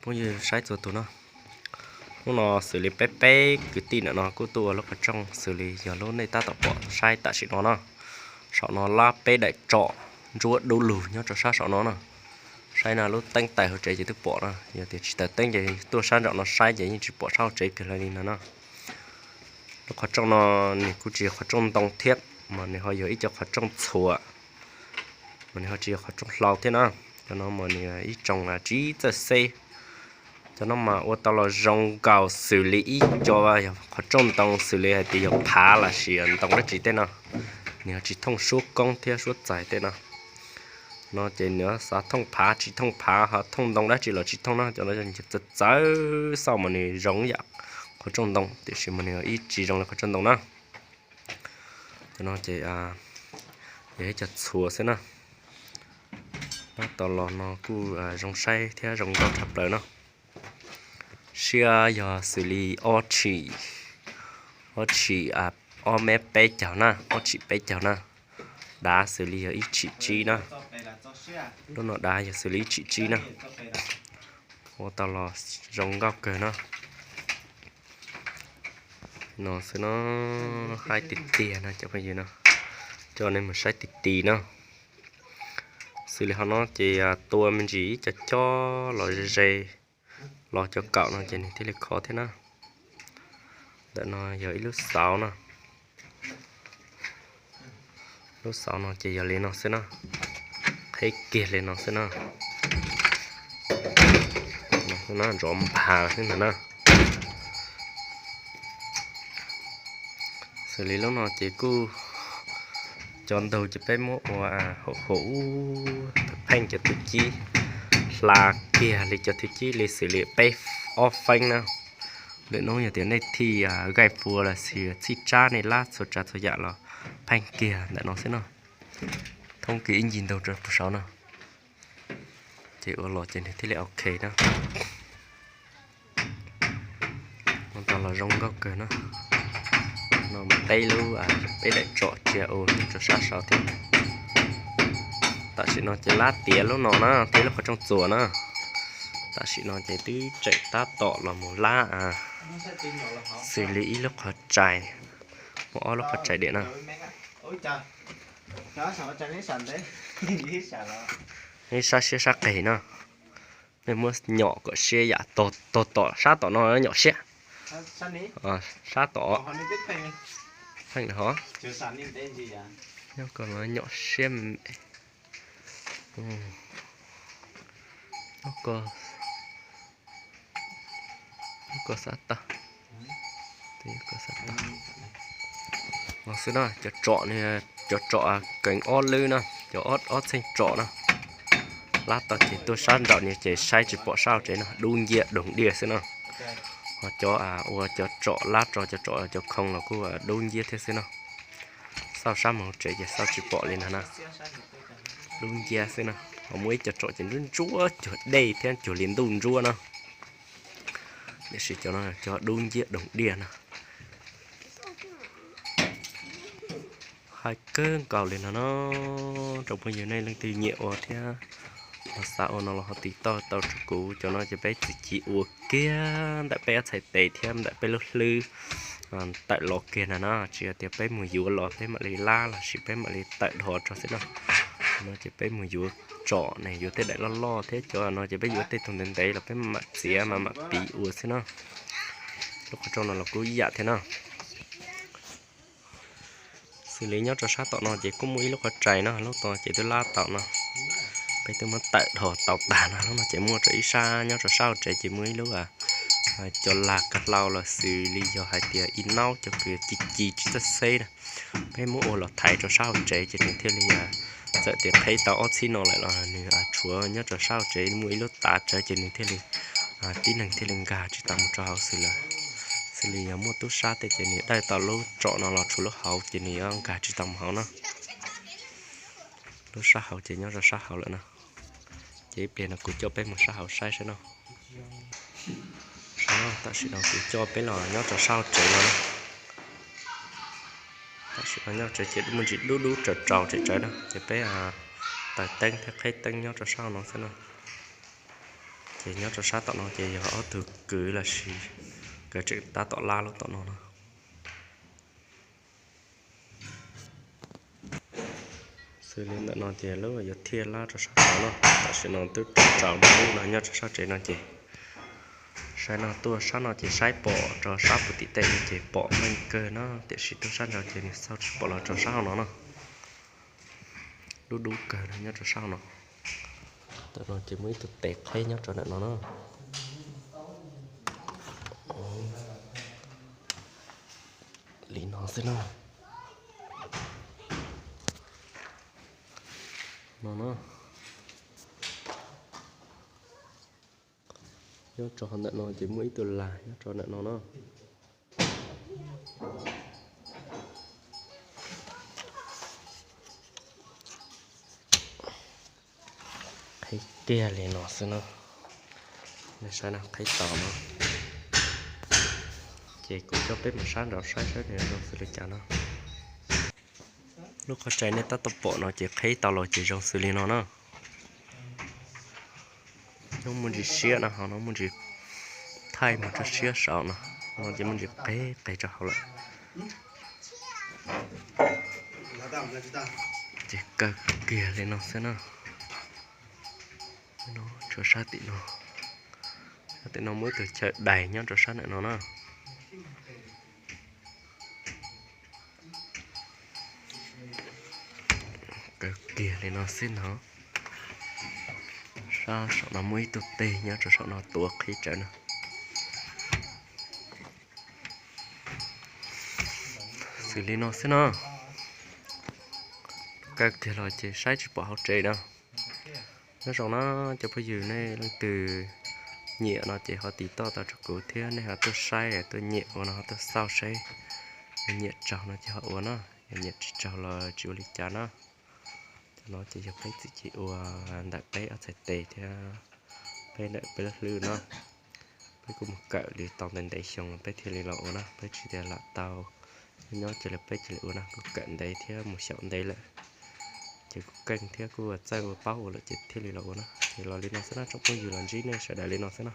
Phooj ywg saib txhua tus no, hnub no xws li peb peb kwv tij ntawm no kuj tuaj ua lub qhov rooj xws li yog lub nej tab tom pom saib tam sim no no. Saum no lab peb daim tsom ntsuab dub lug nyob rau sab saum no no. Saib no lub teeb taws hauv tsev ces twb pom no, yog tias tsis taws teeb ces tuaj sab nraum no saib ces yeej tsis pom sab hauv tsev kiag li no no. Lub qhov rooj no nws kuj tsis yog qhov rooj ntoo thiab, mas nws ho yog ib co qhov rooj txhuam, mas nws ho tsis yog qhov rooj hlau thiab na. Cov no mas nws ib tsoom tsiv txawj xeb. Cov no mas ua tau los zoo nkaus xws li ib co qhov rooj ntoo xws li hais tias yog phav los sis ntoo dab tsi tej no. Nws ho tsis thooj suab koob thiab suab txais tej no. No ces nws xav thooj phav tsis thooj phav, ho thooj ntoo dab tsi los tsis thooj na. Cov no txawv txawv xauj mas nws zoo yam qhov rooj ntoo tiam sis mas nws ib tsis zoo li qhov rooj ntoo na. Cov no ces yog ib co txhuam xwb na. Tab tom los no kuj zoo saib thiab zoo nkauj tshaj plaws na. Siab yog xws li ob tshim, ob tshim, ob mev peb caug na, ob tshim peb caug na. Dav xws li yog ib tshim tsib na. Lub no dav yog xws li ib tshim tsib na. Ua tau los zoo nkauj kawg na. No xwb no, haib tiag tiag no cov phooj ywg no, coj nej mus saib tiag tiag no. Xws li hauv no ces tua me ntsis ib co cob los ze ze, los cov kaum no ces nws thiaj li khov thiab na. Ntawm no yog ib lub xauv no. Lub xauv no ces yog li no xwb na, qheb kiag li no xwb na. No xwb na, nrov npha xwb ntag na. Xws li lub no ces kuj cov ntug ces peb muab ua haum haum ub, pheej cov thwv cib hla kiag li cov thwv cib li xws li peb ob feeb na. Lwm hnub yog tias nej thij gaij pua los sis txhij tsab nej lab txhua tsav txhua yam los pheej kiag ntawm no xwb no. Thoob kiag ib ncig ntug rau puag saud no, ces ua los ces nws thiaj li ok na. Ua tau los zoo nkauj kawg na. No peb lub, peb daim tsom tsiaj ua nyob rau sab saud thiab. Tam sim no ces lab tiav lub no na, thiab lub qhov rooj txuas na. Tam sim no ces twb tseem tab tom los mus lab xws li ib lub qhov rais, muaj ob lub qhov rais diam na. Ib sab siab sab qis no, nej muab nyom kom siab yam tog tom sab tom no nyom siab. Sab tom, pheej ho, nyob ko nyom siab me, nyob ko, nyob ko xav tag, xav tag. No xwb na, cov tsom, cov tsom keev ob lwb na, cov ob txheej tsom na. Lab tau ces tuaj sab nraum ni ces saib tsis pom sab hauv tsev no, dub nciab doog diaj xwb na. Ho cov ua cov tsom lab rau cov tsom cov khoo los kuj dub nciab thiab xwb na. Xauj sab mus hauv tsev ces xauj tsis pom li ntag na. Dub nciab xwb na. Ho muaj ib co tsom ces ntsuab ntsuab cuag dej thiab cuag li ntuj ntsuab na. Tiam sis cov no cov dub nciab doog diaj no. Hais kawg nkaus li no no, rau phooj ywg nej leej twg nyiam ua thiab ho xav ua no los ho tiv toj tau rau kuv. Cov no ces peb txwm ci ua kiag ntawm peb ob txhais tes thiab ntawm peb lub hlwb tawm los kiag na no, tsis yog tias peb mus yuav los peb mam li lab los sis peb mam li tawm dhos rau xwb no. No ces peb mus yuav tsom ne, yuav tej daim loj loj thiab cov no ces peb yuav tej tug ntev ntev los peb mam mam txiav mam mam piv ua xwb no. Lub qhov rooj no los kuj ib yam thiab no. Xws li nyob rau sab tom no ces kuj muaj ib lub qhov rais no, lub tom ces twb lab tau no, peb twb muab tawm dhos tau tag no. Lub no ces muaj rau ib sab, nyob rau sab hauv tsev ces muaj ib lub cov lag ka hlau los xws li yog hais tias ib naub cov kws ci ci tsis txawj xeb na. Peb muab ua los thaiv rau sab hauv tsev ces nws thiaj li, txawm tias qheb tau ob txhib no lawm los nws tshuav nyob rau sab hauv tsev muaj ib lub tav tsawv ces nws thiaj li tib neeg thiaj li nkag tsis tau mus rau hauv xwb lawm. Xws li yog muaj tub sab tej ces nws dawj tau lub tsom no los tshuav lub hauv ces nws yuav nkag tsis tau mus hauv na. Lub sab hauv ces nyob rau sab hauv lawm na. Ces ib pliag no kuv coj peb mus sab hauv saib saib no. Tam sim no kuv coj peb los nyob rau sab hauv tsev no na. Tam sim no nyob tsev ces muaj ntsis dub dub tsaus tsaus tsev tsawv na ces peb taws teeb thiab qheb teeb nyob rau sab hauv no xwb na. Ces nyob rau sab tom no ces yog ob tug kwv los sis nkawd tseem tab tom lab lub tom no no. Xws li ntawm no ces lub yuav thiaj lab rau sab tod no, tam sim no twb tsaus ntuj no nyob rau sab tsev no ces saib no tuaj sab no ces saib pom rau sab puag tim tej no ces pom meej kawg no, tiam sis tuaj sab nraud ces nws xauj tsis pom los rau sab hauv no no. Dub dub kawg no nyob rau sab hauv no. Ntawm no ces muaj ib tug tes qheb nyob rau ntawm no na. Li no xwb na. No na. Nyob rau ntawm no ces muaj ib tug lag nyob rau ntawm no na. Qheb kiag li no xwb na. Nej saib na, qheb tau no. Ces kuv coj peb mus sab nraud saib saib nws zoo xws li cas no. Lub qhov rais nej tab tom pom no ces qheb tau los ces zoo xws li no na. Nyob muaj ntsis siab no, ho no muaj ntsis thaij mus rau siab saum no, no ces muaj ntsis qe qe rau hauv lawm. Ces kawg kiag li no xwb na. Tshuav sab tim no, sab tim no muaj ib tug chaw dais nyob rau sab ntawm no na. Kawg kiag li no xwb ntag. Sab saum no muaj ib tug teg nyob rau saum no tuav qhib tsawv na. Xws li no xwb no. Kawg kiag los ces saib tsis pom hauv tsev na. Nyob zoo na cov phooj ywg, nej leej twg nyiam no ces ho tiv toj tau rau kuv thiab nej ho tuaj saib tuaj nyiam ua no ho tuaj xauj saib. Yog nyiam tsaug no ces ho ua na, yog nyiam tsis tsaug los tsis ua li cas na. Cov no ces yog peb txwm cia ua ntawm peb ob txhais tes thiab peb ntawm peb lub hlwb na. Peb kuj mus kawm li tau ntev ntev xyoo peb thiaj li los ua na, peb tsis tias lam tau nyob cia li peb cia li ua na, kuj kawm ntev thiab mus xyaum ntev lawm. Ces kuj keej thiab kuj txawj ua paub ua lawm ces thiaj li los ua na. Ces los li no xwb na tsoom phooj ywg, los ntsib nej sawv daws li no xwb na.